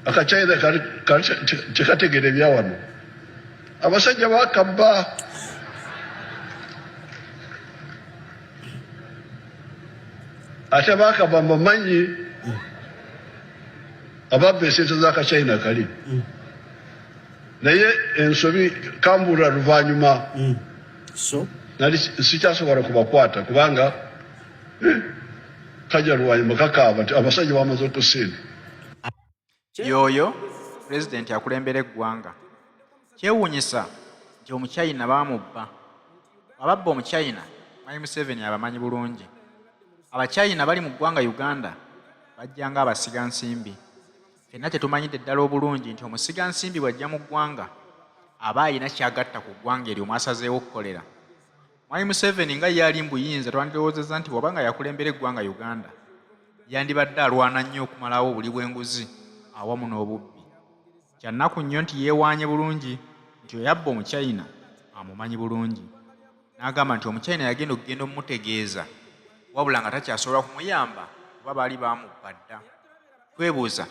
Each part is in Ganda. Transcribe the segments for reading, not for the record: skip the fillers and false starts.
Akachina kali tekategeera ebyawano. Abasajja bakabba. Ate bakabba mbamanyi ababba esente z'akachina kali. Naye ensobi kambulira luvannyuma. So nali sikyasobola kubakwata kubanga kajja luvannyuma kakaaba nti abasajja bamaze okusinda. Y'oyo Pulezidenti akulembera eggwanga. Kyewuunyisa nti Omuchina baamubba. Ababba Omuchina, Mwami Museveni abamanyi bulungi. Abachina bali mu ggwanga Uganda bajja ng'abasigansimbi. Ffenna kyetumanyidde ddala obulungi nti omusigansimbi bw'ajja mu ggwanga aba alina ky'agatta ku ggwanga eryo mw'asazeewo okukolera. Mwami Museveni nga ye ali mu buyinza twandirowoozezza nti bw'aba nga yakulembera eggwanga Uganda yandibadde alwana nnyo okumalawo obuli bw'enguzi awamu n'obubbi. Kya nnaku nnyo nti yeewaanye bulungi nti oyo abba Omuchina amumanyi bulungi n'agamba nti Omuchina yagenda okugenda omumutegeeza wabula nga takyasobola kumuyamba kuba baali baamubba dda. Twebuuza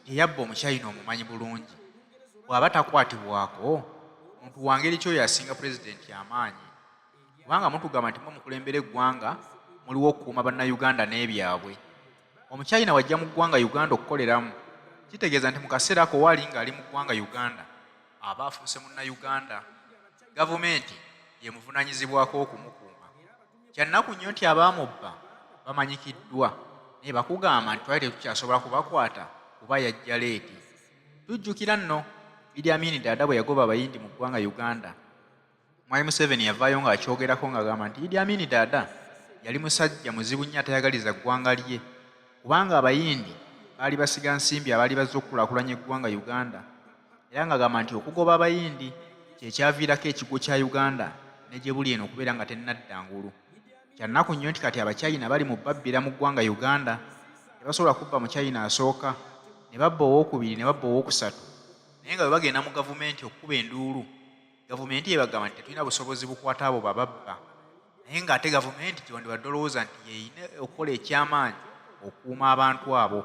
nti eyabba Omuchina omumanyi bulungi bw'aba takwatibwako muntu wa ngeri ki oyo asinga Pulezidenti amaanyi? Kubanga mutugamba nti mwe mukulembera eggwanga muliwo okukuuma Bannayuganda n'ebyabwe. Omuchina wajja mu ggwanga Uganda okukoleramu kitegeeza nti mu kaseera ako waali ng'ali mu ggwanga Uganda aba afuuse Munnayuganda. Gavumenti y'emuvunaanyizibwako okumukuuma. Kya nnaku nnyo nti abaamubba bamanyikiddwa naye bakugamba nti twali tetukyasobola kubakwata kuba yajja leeti. Tujjukira nno Idi Amin Dada bwe yagoba Abayindi mu ggwanga Uganda, Mwami Museveni yavaayo ng'akyogerako ng'agamba nti Idi Amin Dada yali musajja muzibu nnyo atayagaliza ggwanga lye kubanga Abayindi baali basiga nsimbi abaali bazze okukulaakulanya eggwanga Uganda era ng'agamba nti okugoba Abayindi kye kyaviirako ekigwo kya Uganda ne gye buli eno okubeera nga tennadda ngulu. Kya nnaku nnyo nti kati Abachina bali mu babbira mu ggwanga Uganda, tebasobola kubba Muchina asooka, ne babba owookubiri ne babba owookusatu naye nga bwe bagenda mu gavumenti okukuba enduulu, gavumenti ebagamba nti tetulina busobozi bukwata abo bababba naye ng'ate gavumenti gyewandibadde olowooza nti yeeyina okukola ekyamaanyi okukuuma abantu abo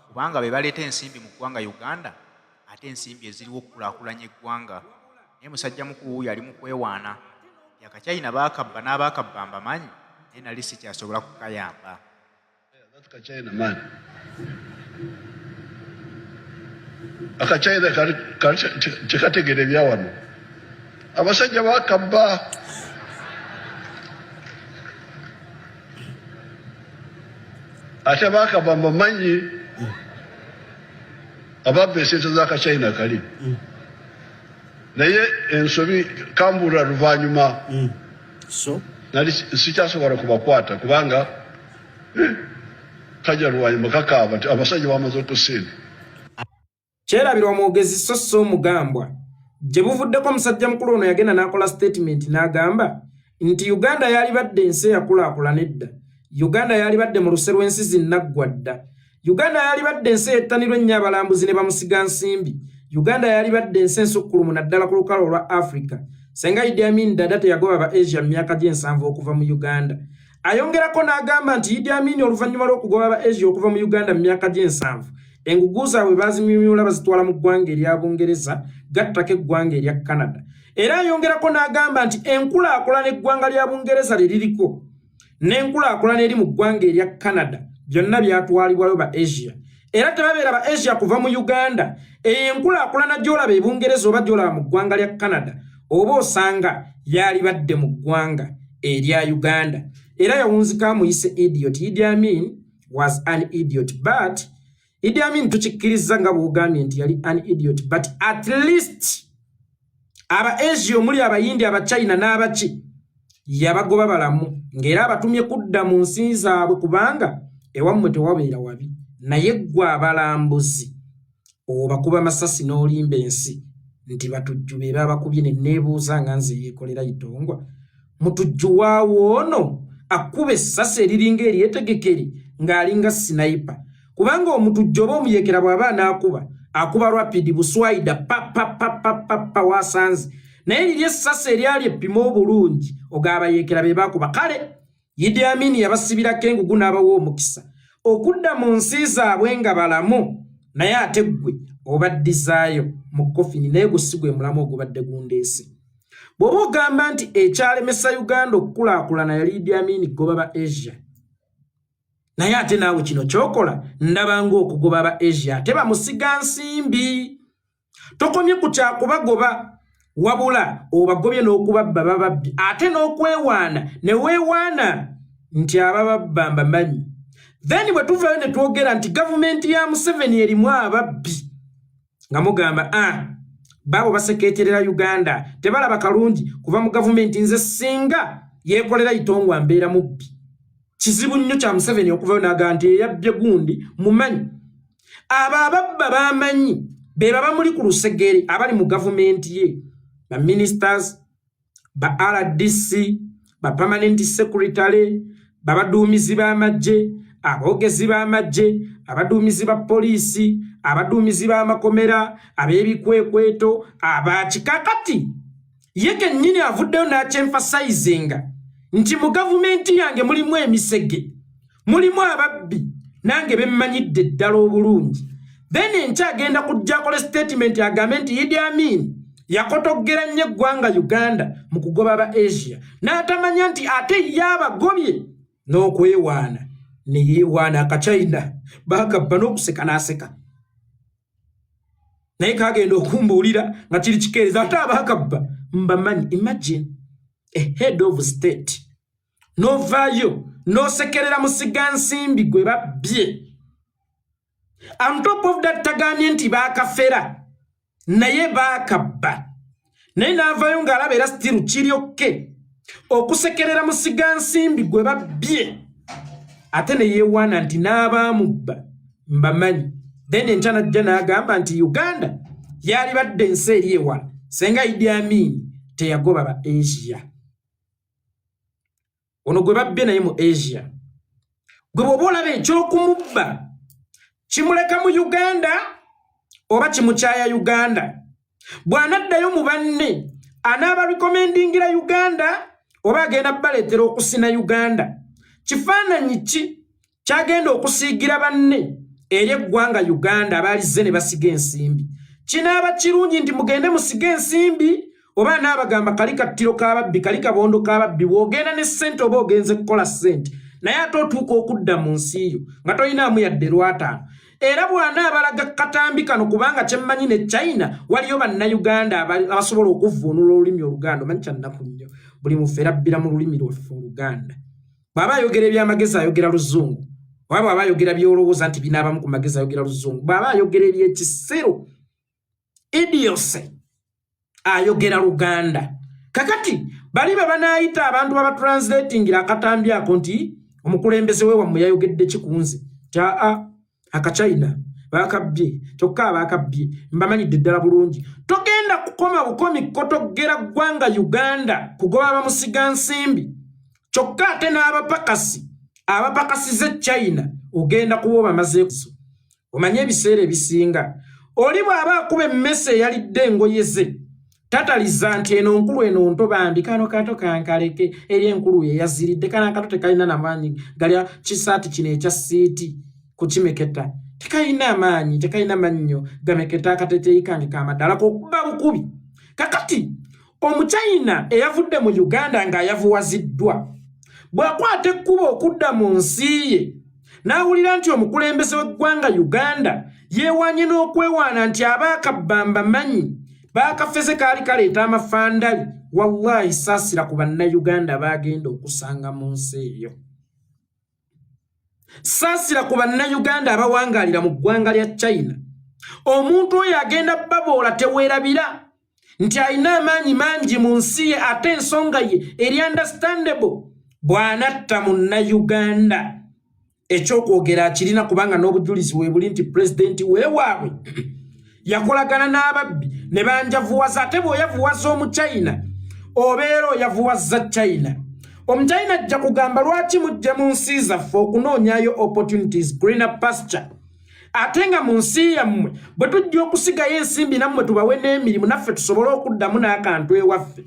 kubanga be baleeta ensimbi mu ggwanga Uganda ate ensimbi eziriwo okukulaakulanya eggwanga naye musajja mukulu wuuyo ali mu kwewaana nti Akachina baakabba n'abaakabba mbamanyi naye nali sikyasobola kukayamba. Akachina man. Akachina kali kali tekategeera ebyawano. Abasajja bakabba. Ate bakabba mbamanyi ababba esente z'Akachina kali. Naye ensobi kambulira luvannyuma. So nali sikyasobola kubakwata kubanga kajja luvannyuma kakaaba nti abasajja bamaze okusinda. Kyerabirwa mwogezi so so omugambwa. Gye buvuddeko musajja mukulu ono yagenda n'akola sitatimenti n'agamba nti Uganda yalibadde ensi eyakulaakulana edda. Uganda yalibadde mu luse lw'ensi zinnaggwa dda. Uganda yalibadde ensi eyettanirwa ennyo abalambuzi ne bamusigansimbi. Uganda yalibadde ensi ensukkulumu naddala ku lukalu olwa Afrika. Senga Idi Amin Dada teyagoba ba Asia mu myaka gy'ensanvu okuva mu Uganda. Ayongerako n'agamba nti Idi Amin oluvannyuma lw'okugoba ba Asia okuva mu Uganda mu myaka gy'ensanvu, engugu zaabwe baazimyumyula bazitwala mu ggwanga erya Bungereza gattako eggwanga erya Canada. Era ayongerako n'agamba nti enkulaakulana eggwanga lya Bungereza lye liriko n'enkulaakulana eri mu ggwanga erya Canada byonna byatwalibwayo ba Asia era tebabeera ba Asia kuva mu Uganda. Eyo enkulaakulana gy'olaba e Bungereza oba gy'olaba mu ggwanga lya Canada oba osanga yalibadde mu ggwanga erya Uganda. Era yawunzika amuyise idiot. Idi Amin was an idiot, but Idi Amin tukikkirizza nga bw'ogambye nti yali an idiot, but at least aba Asia omuli Abayindi, Abachina n'abaki yabagoba balamu ng'era abatumye kudda mu nsi zaabwe kubanga ewammwe tewabeera wabi. Naye ggwe abalambuzi obakuba masasi n'olimba ensi nti batujju be babakubye, ne neebuuza nga nze yeekolera Itongwa, mutujju waawo ono akuba essasi eriringa eryetegekere ng'alinga sniper? Kubanga omutujju oba omuyeekera bw'aba anaakuba akuba rapid buswaida papapapapapa wasanze, naye liri essasi eryali eppima obulungi og'abayeekera be bakuba. Kale Idi Amin yabasibirako engugu n'abawa omukisa okudda mu nsi zaabwe nga balamu, naye ate ggwe obaddizaayo mu kofini, naye gwe si gwe mulamu ogubadde gundeese. Bw'oba ogamba nti ekyalemesa Uganda okukulaakulana yali Idi Amin goba ba Asia, naye ate naawe kino kyokola ndaba ng'okugoba ba Asia ate bamusiga nsimbi. Tokomye ku kyakubagoba, wabula obagobye n'okubabba bababbi, ate n'okwewaana ne weewaana nti abababba mbamanyi. Then bwe tuvayo ne twogera nti gavumenti ya Museveni erimu ababbi, nga mugamba ah, baabo basekeeterera Uganda, tebalaba kalungi kuva mu gavumenti. Nze singa yeekolera itongwa mbeera mubbi. Kizibu nnyo kya Museveni okuvayo n'agamba nti eyabbye gundi mumanyi. Abo ababba bamanyi be baba muli ku lusegere abali mu gavumenti ye, ba ministers, ba RDC, ba permanent secretary, babaduumizi b'amagye, aboogezi b'amagye, abaduumizi ba poliisi, abaduumizi b'amakomera, ab'ebikwekweto, abakikakati. Ye kennyini avuddeyo n'akyemphasizinga nti mu gavumenti yange mulimu emisege, mulimu ababbi, nange bemmanyidde ddala obulungi. Then enkya agenda kujja akole statement agambe nti Idi Amin yakotoggera nnyo eggwanga Uganda mu kugoba ba Asia, n'atamanya nti ate ye abagobye n'okwewaana ne yeewaana akachina bakabba n'okuseka n'aseka, naye kagenda okumbuulira nga kiri kikeereza ate abakabba mbamanyi. Imagine a head of state n'ovaayo n'osekerera musigansimbi gwe babbye. On top of that, tagambye nti baakafera, naye baakabba, naye n'avaayo ng'alaba era still kiryokke okusekerera musigansimbi gwe babbye, ate ne yeewaana nti n'abaamubba mbamanyi. Then enkya najja n'agamba nti Uganda yalibadde ensi eri ewala senga Idi Amin teyagoba ba Asia. Ono gwe babbye naye mu Asia, gwe bw'oba olaba ekyokumubba kimuleka mu Uganda oba kimukyaya Uganda, bw'anaddayo mu banne anaaba recommendingira Uganda oba agenda baleetera okusina Uganda? Kifaananyi ki kyagenda okusiigira banne eri eggwanga Uganda abaalizze ne basiga ensimbi? Kinaaba kirungi nti mugende musige ensimbi, oba anaabagamba kali kattiro k'ababbi, kali kabondo k'ababbi, bw'ogenda ne ssente oba ogenze kukola ssente, naye ate otuuka okudda mu nsi yo nga tolinaamu yadde lwataano? Era bw'anaabalaga katambi kano, kubanga kyemmanyi ne China waliyo bannayuganda abasobola okuvvuunula olulimi Oluganda. Omanyi kyannaku nnyo, buli mufere abbira mu lulimi lwaffe Oluganda. Bw'aba ayogera ebyamagezi ayogera Luzungu, oba bw'aba ayogera by'olowooza nti binaabamu ku magezi ayogera Luzungu, bw'aba ayogera ebyekisiru, idiocy, ayogera Luganda. Kakati bali be banaayita abantu babatranslatingira akatambi ako nti omukulembeze we wammwe yayogedde ki ku nze? Ti aa, akachina bakabbye, kyokka abakabbye mbamanyidde ddala bulungi. Togenda kukoma bukomi kotoggera ggwanga Uganda kugoba bamusiga nsimbi, kyokka ate n'abapakasi abapakasize China ogenda kuba obamazeeku. Omanye ebiseera ebisinga oli bw'aba akuba emmese eyalidde engoye ze, tataliza nti eno nkulu eno nto, bambi kano kato kankaleke eri enkulu yeyaziridde, kano akato tekalina namaanyi galya kisaati kino ekya siiti kukimeketa, tekalina amaanyi, tekalina mannyo gameketa akateteyi kange kamadala kokuba bukubi. Kakati Omuchina eyavudde mu Uganda ng'ayavuwaziddwa bw'akwata ekkubo okudda mu nsi ye n'awulira nti omukulembeze w'eggwanga Uganda yeewaanye n'okwewaana nti abaakabba mbamanyi, baakafeze kaali kaleeta amafandali, wallahi saasira ku bannayuganda baagenda okusanga mu nsi eyo. Saasira ku bannayuganda abawangaalira mu ggwanga lya China. Omuntu oyo agenda baboola, teweerabira nti alina amaanyi mangi mu nsi ye, ate ensonga ye eri understandable. Bw'anatta munnayuganda, ekyokwogera akirina, kubanga n'obujulizi weebuli nti pulezidenti weewaabwe yakolagana n'ababbi ne banjavuwaza. Ate bw'oyavuwaza Omuchina, obeera oyavuwaza China. Omuchina ajja kugamba, lwaki mujja mu nsi zaffe okunoonyayo opportunities, greener pasture, ate nga mu nsi yammwe bwe tujja okusigayo ensimbi nammwe tubawe n'emirimu, naffe tusobole okuddamu n'akantu ewaffe?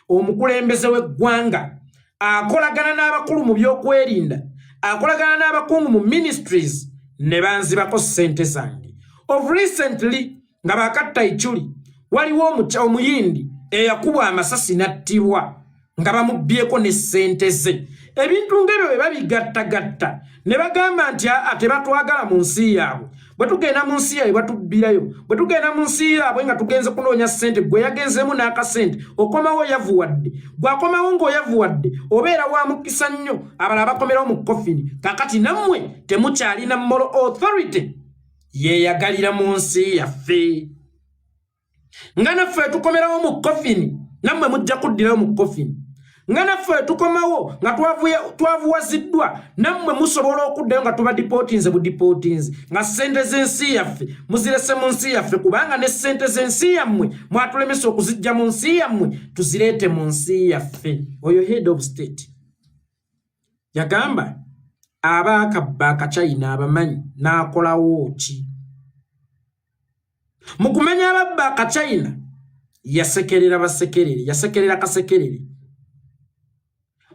Omukulembeze w'eggwanga akolagana n'abakulu mu byokwerinda, akolagana n'abakungu mu ministries ne banzibako ssente zange. Of recently nga bakatta Ichuli, waliwo Omuyindi eyakubwa amasasi n'attibwa nga bamubbyeko ne ssente ze. Ebintu ng'ebyo bwe babigattagatta ne bagamba nti aa, tebatwagala mu nsi yaabwe. Bwe tugenda mu nsi yaabwe batubbirayo, bwe tugenda mu nsi yaabwe nga tugenze kunoonya ssente, gwe yagenzeemu n'akasente okomawo oyavuwadde, gwakomawo ng'oyavuwadde obeera wa mukisa nnyo, abalala bakomerawo mu kofini. Kakati nammwe temukyalina moral authority yeeyagalira mu nsi yaffe, nga naffe tukomerawo mu kofini, nammwe mujja kuddirawo mu kofini. Nga naffe tukomawo nga twavuwaziddwa, nammwe musobola okuddayo nga tuba dipootinze budipootinze, nga ssente z'ensi yaffe muzirese mu nsi yaffe, kubanga ne ssente z'ensi yammwe mwatulemesa okuzijja mu nsi yammwe tuzireete mu nsi yaffe. Oyo head of state yagamba abaakabba Akachina abamanyi n'akolawo ki? Mu kumenya ababba Akachina yasekerera basekerere, yasekerera kasekerere.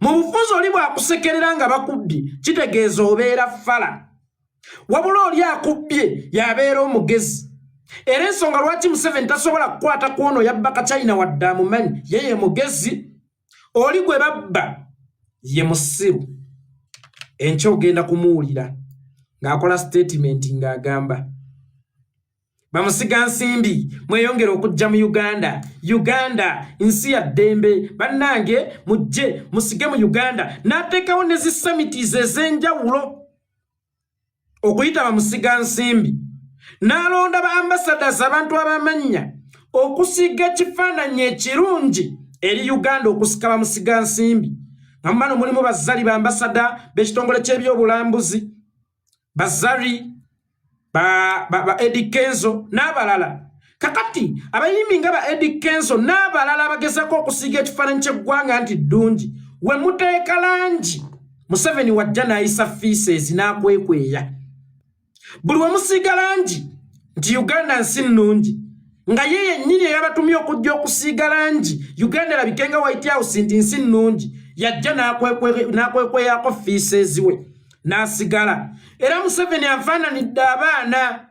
Mu bufuzi oli bwakusekerera nga bakubbye kitegeeza obeera fala, wabula oli akubbye yabeera omugezi. Era ensonga lwaki Museveni tasobola kukwata ku ono yabba Kachina wadde amumanyi, ye ye mugezi, oli gwe babba ye musiru. Enkya ogenda kumuwulira ng'akola statement ng'agamba, "Bamusiga nsimbi mweyongere okujja mu Uganda, Uganda nsi ya ddembe, bannange mujje musige mu Uganda." N'ateekawo ne zi summits ez'enjawulo okuyita bamusiga nsimbi, n'alonda ba ambassadors, abantu abamannya okusiiga ekifaananyi ekirungi eri Uganda, okusika bamusiga nsimbi, nga mubano mulimu bazzali ba ambassador b'ekitongole ky'ebyobulambuzi, bazari ba Eddy Kenzo n'abalala. Kakati abayimbi nga ba Eddy Kenzo n'abalala abagezako okusiiga ekifaananyi ky'eggwanga nti ddungi, we muteeka langi Museveni wajja n'ayisa feces n'akwekweya. Buli we musiiga langi nti Uganda nsi nnungi, nga ye yennyini eyabatumye okujja okusiiga langi Uganda erabike nga White House nti nsi nnungi, yajja n'akwekweyako feces we n'asigala. Era Museveni afaananidde abaana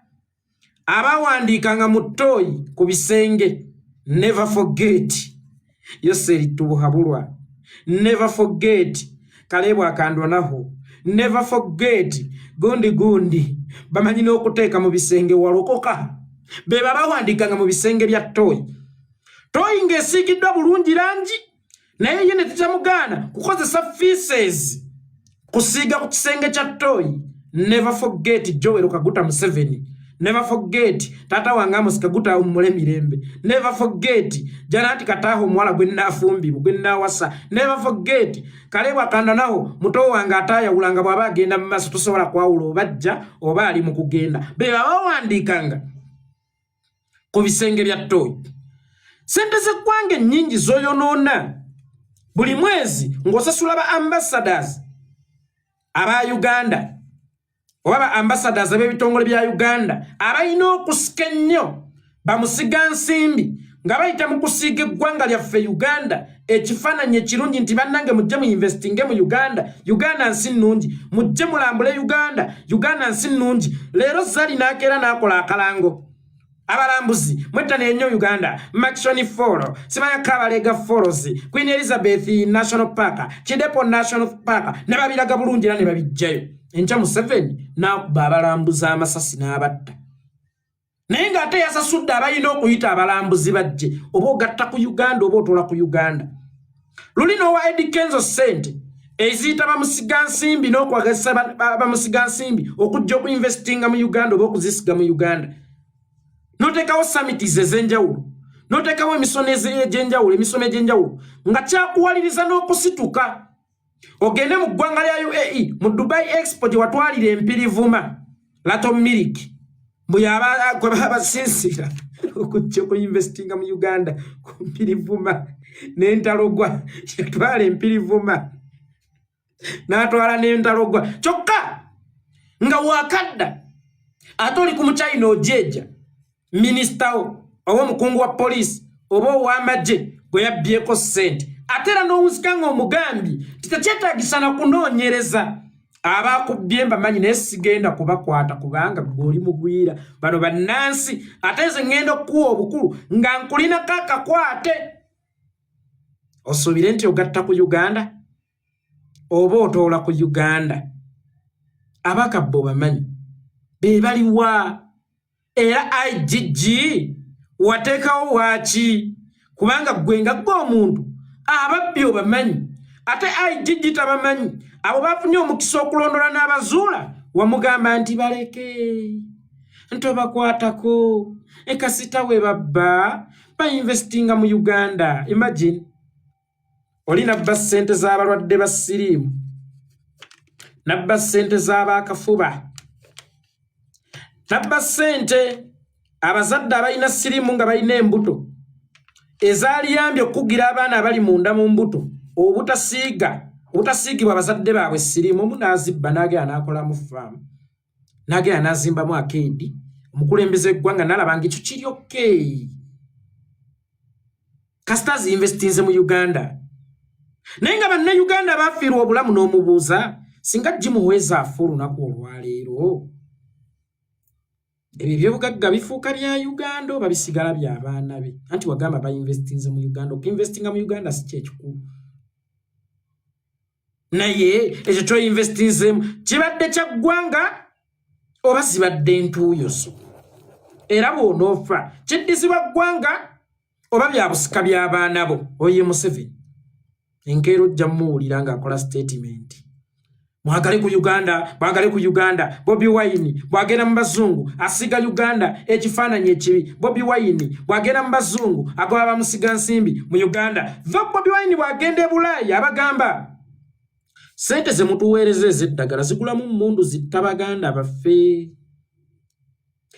abawandiikanga mu ttooyi ku bisenge, "Never forget Yoseri Tubuhabulwa, never forget Kalebu Akandwanaho, never forget gundi gundi." Bamanyi n'okuteeka mu bisenge walokoka be babawandiikanga mu bisenge bya ttooyi. Ttooyi ng'esiigiddwa bulungi langi, naye ye ne tutamugaana kukozesa feces kusiiga ku kisenge kya ttooyi, "Never forget Joel Kaguta Museveni, never forget taata wange Amos Kaguta awummule mirembe, never forget Janati Kataaha omuwala gwe nnaafumbirwa, gwe nnaawasa, never forget Kalebu Akandanaho muto wange ataayawulanga bw'aba agenda mu maaso tosobola kwawula oba ajja oba ali mu kugenda." Be babawandiikanga ku bisenge bya ttooyi. Sente z'eggwanga ennyingi z'oyonoona buli mwezi ng'osasula ba ambassadors aba Uganda oba ba ambassadors ab'ebitongole bya Uganda abalina okusika ennyo bamusiga nsimbi nga bayita mu kusiiga eggwanga lyaffe Uganda ekifaananyi ekirungi nti, "Bannange, mujje mu investinge mu Uganda, Uganda nsi nnungi, mujje mulambule Uganda, Uganda nsi nnungi." Leero Zali n'akeera n'akola akalango, "Abalambuzi mwettana ennyo Uganda, Murchison Falls, simanya Kabalega Falls, Queen Elizabeth National Park, Kidepo National Park," ne babiraga bulungi era ne babijjayo. Enkya Museveni n'akuba abalambuzi amasasi n'abatta, naye ng'ate yasasudde abalina okuyita abalambuzi bajje. Oba ogatta ku Uganda oba otola ku Uganda. Luli n'owa Eddy Kenzo ssente eziyita bamusigansimbi n'okwagazisa bamusigansimbi okujja okuinvestinga mu Uganda oba okuzisiga mu Uganda, n'oteekawo summits ez'enjawulo, n'oteekawo emisono egy'enjawulo, emisomo egy'enjawulo, nga kyakuwaliriza n'okusituka ogende mu ggwanga lya UAE mu Dubai Expo gye watwalira empirivuma lato miliki mbu gwe babasinzira okujja okuinvestinga mu Uganda ku mpirivuma n'entalogwa. Yatwala empirivuma n'atwala n'entalogwa, kyokka nga wakadda ate oli ku Muchina ojeeja minisitawo oba omukungu wa poliisi oba ow'amagye gwe yabbyeko ssente, ate era n'owuzika ng'omugambye nti tekyetaagisa na kunoonyereza. Abakubbye mbamanyi, naye sigenda kubakwata kubanga gwe oli mugwira, bano bannansi. Ate nze ŋŋenda okukuwa obukulu nga nkulinako akakwate. Osuubire nti ogatta ku Uganda oba otoola ku Uganda? Abakabba obamanyi, be baliwa? Era IGG wateekawo waaki? Kubanga ggwe nga ggwe omuntu ababbi obamanyi, ate IGG tabamanyi. Abo bafunye omukisa okulondola n'abazuula, wamugamba nti baleke ntobakwatako, ekasita we babba bainvestinga mu Uganda. Imagine oli nabba ssente z'abalwadde ba siriimu, nabba ssente z'abaakafuba, nabba ssente abazadde abalina siriimu nga balina embuto ezaaliyambye okukugira abaana abali munda mu mbuto obutasiiga obutasiigibwa abazadde baabwe siriimu. Omu n'azibba n'agenda n'akolamu faamu, n'agenda n'azimbamu akeedi. Omukulembeze eggwanga n'alaba nga ekyo kiri okay, kasita zinvestinze mu Uganda. Naye nga Bannayuganda bafiirwa obulamu, n'omubuuza singa gimuweeza afa olunaku olwaleero, ebyo ebyobugagga bifuuka bya Uganda oba bisigala by'abaana be? Anti wagamba bainvestinze mu Uganda. Okuinvestinga mu Uganda si kyekikulu, naye ekyo kyoinvestinzeemu kibadde kya ggwanga oba zibadde ntuuyo zo? Era bw'onoofa kiddizibwa ggwanga oba bya busika by'abaana bo? Oye Museveni enkeera ojja muwulira ng'akola sitatimenti: mwagale ku Uganda, mwagale ku Uganda. Bobi Wine bwagenda mu bazungu asiga Uganda ekifaananyi ekibi. Bobi Wine bwagenda mu bazungu agoba bamusiga nsimbi mu Uganda. Tho Bobi Wine bwagenda e Bulaaya abagamba sente ze mutuweereza ez'eddagala zigulamu mmundu zitta baganda baffe,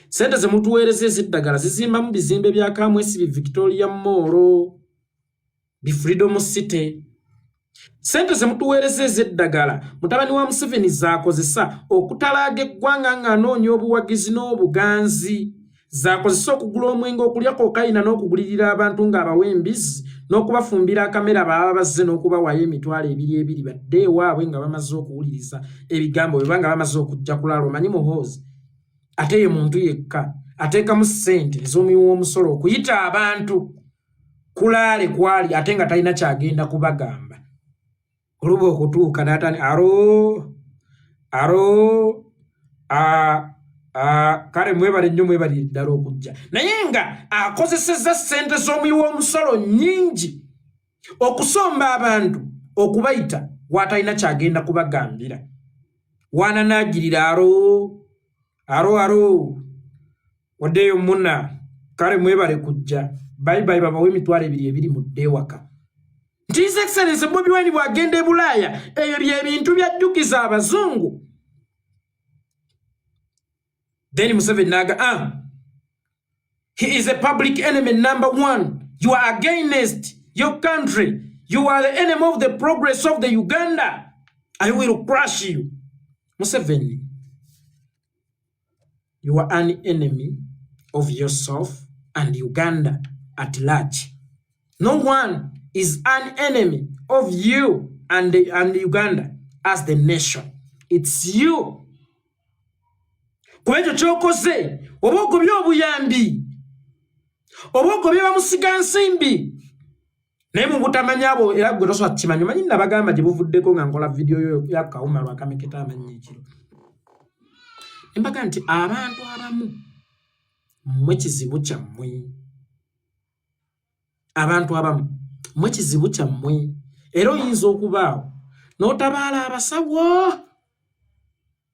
sente ze mutuweereza ez'eddagala zizimbamu bizimbe bya Kamwesi, bi Victoria Mall, bi Freedom City, sente ze mutuweereza ez'eddagala mutabani wa Museveni zaakozesa okutalaaga eggwanga ng'anoonya obuwagizi n'obuganzi, zaakozesa okugula omwenge, okulya kokayina n'okugulirira abantu ng'abawa embizzi n'okubafumbira akamera baba bazze, n'okubawayo 20,000 badde ewaabwe nga bamaze okuwuliriza ebigambo bwe nga bamaze okujja kulaala. Omanyi Muhoozi ate ye muntu yekka ateekamu ssente ez'omuwi w'omusolo okuyita abantu kulaale kwali, ate nga talina kyagenda kubagamba. Oluba okutuuka natani aro aro a a kale mwebale nnyo, mwebalire ddala okujja, naye nga akozesezza ssente z'omuwi w'omusolo nnyingi okusomba abantu okubayita watalina kyagenda kubagambira. Wananaagirira aro aro aro waddeeyo muna, kale mwebale kujja, bayibayi, babawe 20,000 mudde ewaka. Nti His Excellence Bobi Wine bw'agenda e Bulaaya, ebyo byebintu byajjukiza abazungu. Then Museveni naga, ah, he is a public enemy number one, you are against your country, you are the enemy of the progress of the Uganda, I will crush you. Museveni, you are an enemy of yourself and Uganda at large. No one is an enemy of you and Uganda as the nation. It's you. Kuba ekyo kyokoze, oba ogobye obuyambi oba ogobye bamusiga nsimbi, naye mu butamanya abo era gwe tosobola kukimanya. Omanyi nabagamba gye buvuddeko nga nkola vidiyo yo yakawuma lwakameketa amannya ekiro, embaga nti abantu abamu mmwe kizibu kyammwe, abantu abamu mmwe kizibu kyammwe. Era oyinza okubaawo n'otabaala abasawo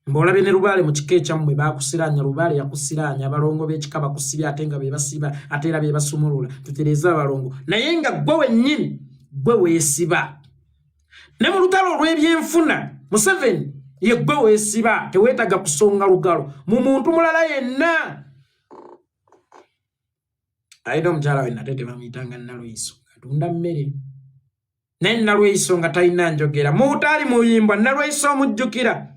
ng'olabye ne lubaale mu kika ekyammwe bakusiraanya, lubaale yakusiraanya, abalongo b'ekika bakusibye, ate nga be basiba ate era be basumulula. Tutereeze abalongo, naye nga ggwe wennyini ggwe weesiba. Ne mu lutalo olw'ebyenfuna, Museveni ye ggwe weesiba, teweetaaga kusonga lugalo mu muntu mulala yenna. Alina omukyala we nate tebamuyitanga Nalweyiso, atunda mmere, naye Nalweyiso nga talina njogera muutaali muyimbwa. Nalweyiso omujjukira?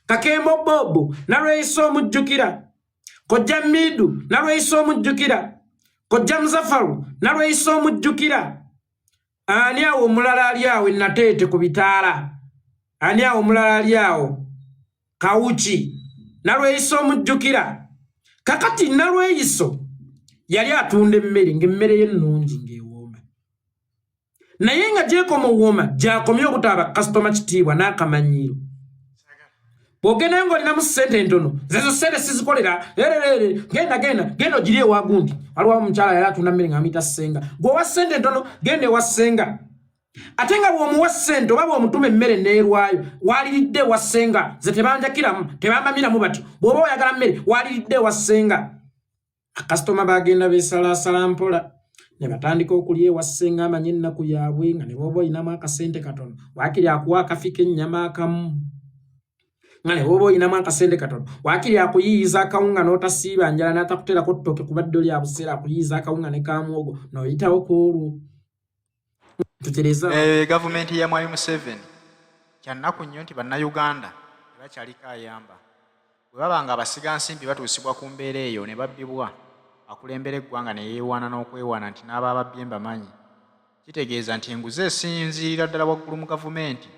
Kakembo Bobu, Nalweyiso omujjukira? Kojja Miidu, Nalweyiso omujjukira? Kojja Muzafaru, Nalweyiso omujjukira? Ani awo omulala ali awo enateete ku bitaala? Ani awo omulala ali awo? Kawuki Nalweyiso omujjukira. Kakati Nalweyiso yali atunda emmere, ng'emmere ye nnungi, ng'ewooma, naye nga gyekoma owooma gyakomye obutaaba kasitoma kitiibwa n'akamanyiiro. Bw'ogendayo ng'olinamu ssente entono, zezo ssente sizikolera ererere, genda genda genda ogiri ewa gundi. Waliwo omukyala yali atunda mmere nga bamuyita Ssenga. Gweowa ssente entono, genda ewa Ssenga. Ate nga bw'omuwa ssente oba bw'omutuma emmere neerwayo, waliridde ewa Ssenga. Ze tebanjakiramu, tebambamiramu batyo. Bw'oba oyagala mmere, waliridde ewa Ssenga. Akasitoma bagenda beesalaasala mpola ne batandika okulya ewa Ssenga. Amanyi ennaku yaabwe, nga ne bw'oba olinamu akasente katono, waakiri akuwa akafi k'ennyama akamu, nga ne bw'oba olinamu akasente katono, waakiri akuyiiyiza akawunga n'otasiiba njala, n'atakuteerako ttooke kuba ddyo lya buseera, akuyiiyiza akawunga ne kamuwogo n'oyitawo ku olwo. Tutereza. Eyo ye gavumenti ya Mwami Museveni. Kyannaku nnyo nti Bannayuganda tebakyaliko ayamba. Bwe baba nga abasigansimbi batuusibwa ku mbeera eyo ne babbibwa, akulembera eggwanga ne yeewaana n'okwewaana nti n'abaababbye mbamanyi, kitegeeza nti enguzi esinziirira ddala waggulu mu gavumenti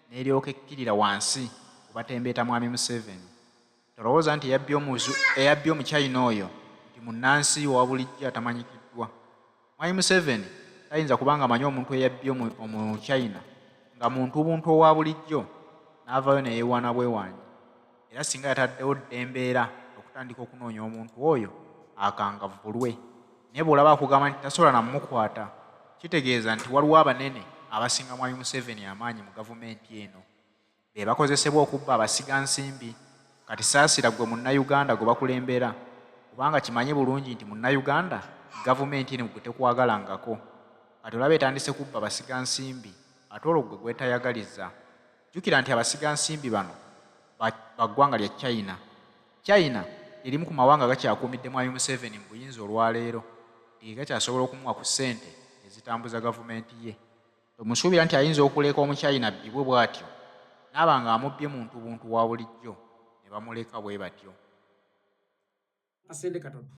n'eryoka ekkirira wansi ku batembeeta Mwami Museveni. Tolowooza nti eyabbye Omuchina oyo nti munnansi owa bulijjo atamanyikiddwa. Mwami Museveni tayinza kuba ng'amanyi omuntu eyabbye Omuchina nga muntu buntu owa bulijjo n'avaayo ne yeewaana bwewaanyi. Era singa yataddewo dda embeera okutandika okunoonya omuntu oyo akangavvulwe. Naye bw'olaba akugamba nti tasobola na mmukwata, kitegeeza nti waliwo abanene abasinga Mwami Museveni amaanyi mu gavumenti eno. Be bakozesebwa okubba abasigansimbi. Kati saasira ggwe Munnayuganda gwe bakulembera, kubanga kimanye bulungi nti Munnayuganda gavumenti eno ggwe tekwagalangako. Kati olaba etandise kubba basigansimbi ate olwo ggwe gw'etayagaliza. Jjukira nti abasigansimbi bano ba ggwanga lya China. China lye limu ku mawanga agakyakuumidde Mwami Museveni mu buyinza olwaleero nti ge gakyasobola okumuwa ku ssente ezitambuza gavumenti ye. Tomusuubira nti ayinza okuleka Omuchina abbibwe bw'atyo n'aba ng'amubbye muntu buntu wa bulijjo ne bamuleka bwe batyo. Akasente katono.